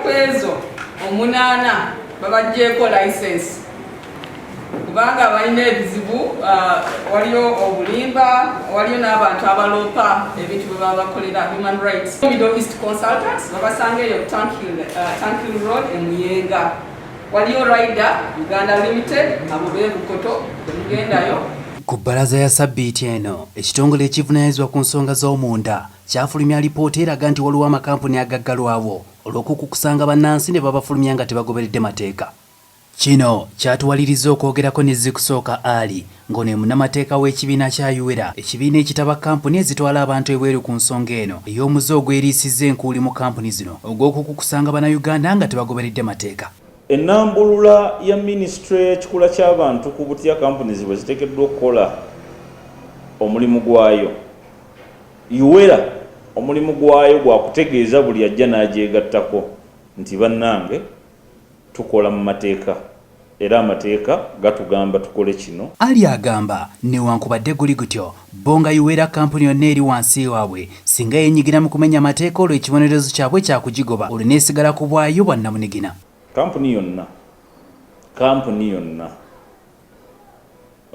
Era ku ezo omunaana babaggyeko license kubanga balina ebizibu, waliyo obulimba, waliyo n'abantu abaloopa ebintu bwe baba bakolera human rights. Middle East Consultants babasanga eyo Tankhill Road e Muyenga. Waliyo Rider Uganda Limited, abo b'e Bukoto, temugendayo. Ku bbalaza ya sabbiiti eno, ekitongole ekivunaanyizibwa ku nsonga z'omunda kyafulumya alipoota eraga nti waliwo amakampuni agaggalwawo olw'okukukusanga bannansi ne babafulumya nga tebagoberedde mateeka. Kino kyatuwalirizza okwogerako ne Zikusooka Ali, ng'ono ye munnamateeka w'ekibiina kya UWERA, ekibiina ekitaba kkampuni ezitwala abantu ebweru, ku nsonga eno ey'omuze ogweriisizza enkuuli mu kkampuni zino ogw'okukukusanga Bannayuganda nga tebagoberedde mateeka. Ennambulula ya minisitule y'ekikula ky'abantu ku butya kampuni bwe ziteekeddwa okukola omulimu gwayo, UWERA omulimu gwayo gwa kutegeeza buli ajja n'agyegattako nti bannange, tukola mu mateeka era amateeka gatugamba tukole kino. Ali agamba newankubadde guli gutyo, bo nga UWERA, kampuni yonna eri wansi waabwe singa yenyigira mu kumenya amateeka, olwo ekibonerezo kyabwe kyakugigoba, olwo neesigala ku bwayo bwa nnamunigina. Kampuni yonna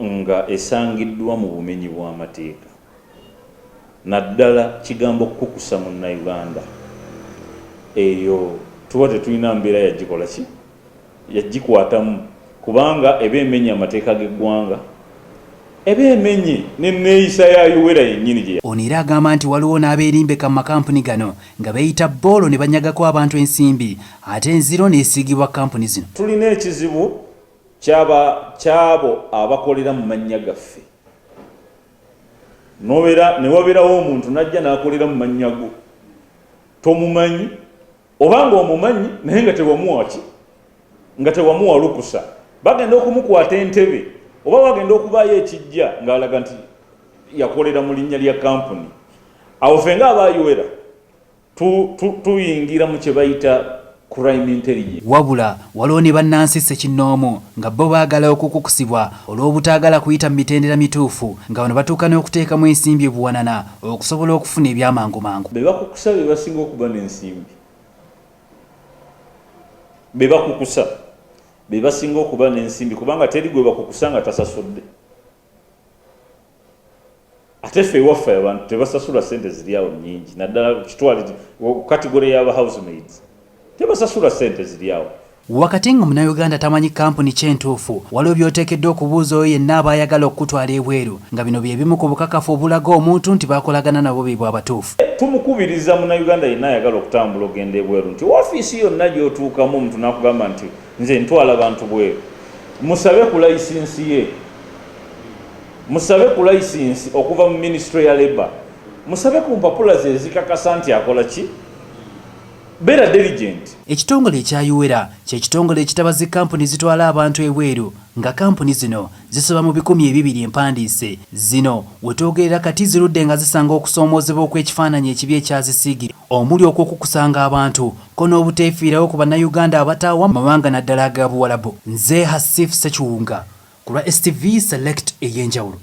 nga esangiddwa mu bumenyi bw'amateeka, naddala kigambo kukukusa munnayuganda, eyo tuba tetulina mbeera yagikola ki yagikwatamu, kubanga eba emenya amateeka g'eggwanga, eba emenye neneeyisa ya UWERA yennyini gye. Ono era agamba nti waliwo n'abeerimbeka mu makampuni gano nga beeyita bboolo ne banyagako abantu ensimbi, ate enziro n'esiigibwa kampuni zino. Tulina ekizibu kyabo abakolera mu mannya gaffe. Nobeera ne wabeerawo omuntu n'ajja n'akolera mu mannya go, tomumanyi oba nga omumanyi, naye nga tewamuwa ki, nga tewamuwa lukusa. Bagenda okumukwata entebe oba bagenda okubaayo ekijja ng'alaga nti yakolera mu linnya lya kampuni. Awo ffe nga aba UWERA tuyingira mu kye bayita crime intelligence. Wabula waliwo ne bannansi ssekinnoomu nga bo baagala okukukusibwa olw'obutaagala kuyita mu mitendera mituufu, nga bano batuuka n'okuteekamu ensimbi ebuwanana okusobola okufuna ebyamangumangu. Be bakukusa be basinga okuba n'ensimbi. Be bakukusa be basinga okuba n'ensimbi, kubanga teri gwe bakukusa nga tasasudde. Ate ffe ewaffe abantu tebasasula sente ziri awo nyingi, naddala kitwale category y'aba housemaids, tebasasula sente ziri awo. Wakati nga Munnayuganda tamanyi kampuni kyentuufu, waliwo by'oteekeddwa okubuuza oyo yenna aba ayagala okukutwala ebweru, nga bino bye bimu ku bukakafu obulaga omuntu nti bakolagana nabo be bwabatuufu. Tumukubiriza Munnayuganda yenna ayagala okutambula okugenda ebweru nti ofiisi yonna gy'otuukamu, omuntu n'akugamba nti nze ntwala bantu bweru, musabe ku layisinsi ye, musabe ku layisinsi okuva mu minisitule ya labour, musabe ku mpapula ze ezikakasa nti akola ki. Beera diligent. Ekitongole ekya UWERA kye kitongole ekitaba zi kampuni zitwala abantu ebweru, nga kampuni zino zisoba mu 200 empandiise. Zino wetwogerera kati zirudde nga zisanga okusoomoozebwa okw'ekifaananyi ekibi ekyazisiigire, omuli okw'okukusanga abantu ko n'obuteefiirawo ku Bannayuganda abataawa mu mawanga, naddala aga Buwalabu. Nze Hasif Sekiwunga ku lwa STV Select ey'enjawulo.